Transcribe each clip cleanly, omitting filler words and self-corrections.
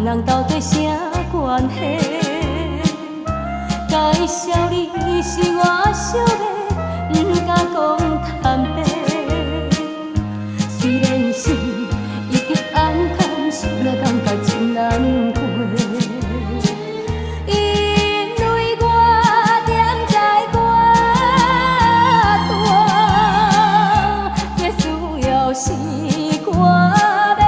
人到底啥關係？介紹你是我想欲，毋敢講坦白。雖然是一直暗藏，心內感覺真難過。因為我踮在歌單，這需要是歌迷。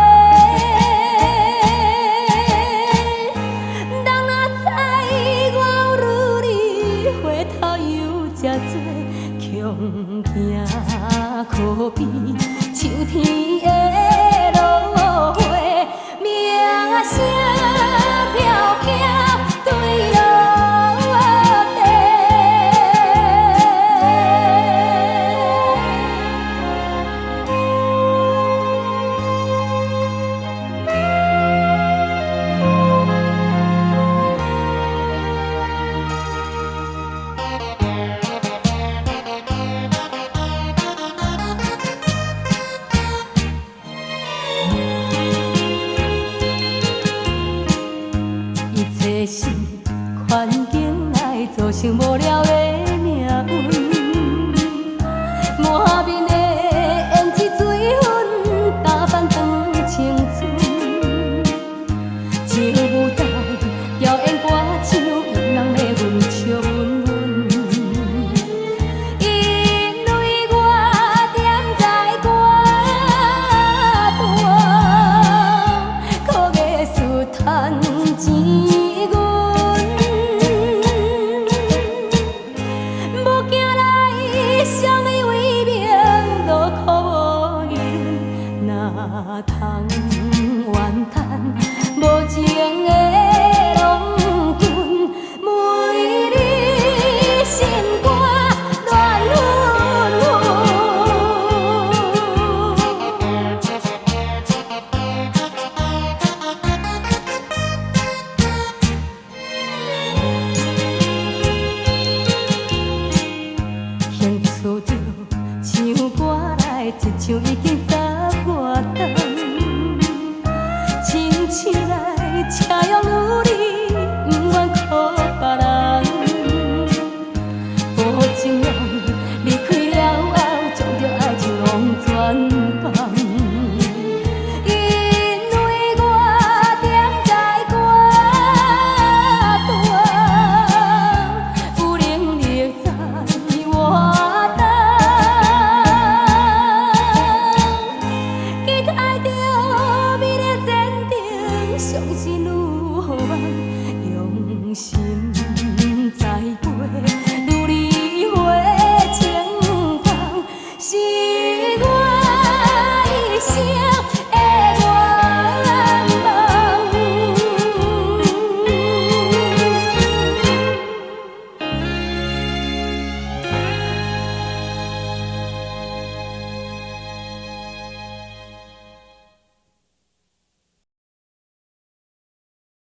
人若知我有你，回頭又這多，恐驚可比秋天的落花，名聲飄寄對落地。一切是環境來造成無聊的命運，滿面的胭脂水粉，打扮當青春。唱舞台表演歌唱，引人欲阮笑悶悶。因為我踮在歌單，靠藝術趁錢銀，無驚來相依為命，落苦無議論，哪通怨嘆無情的郎君，為你心肝亂紛紛。興趣著唱歌來一唱已經十外冬，親像來車用女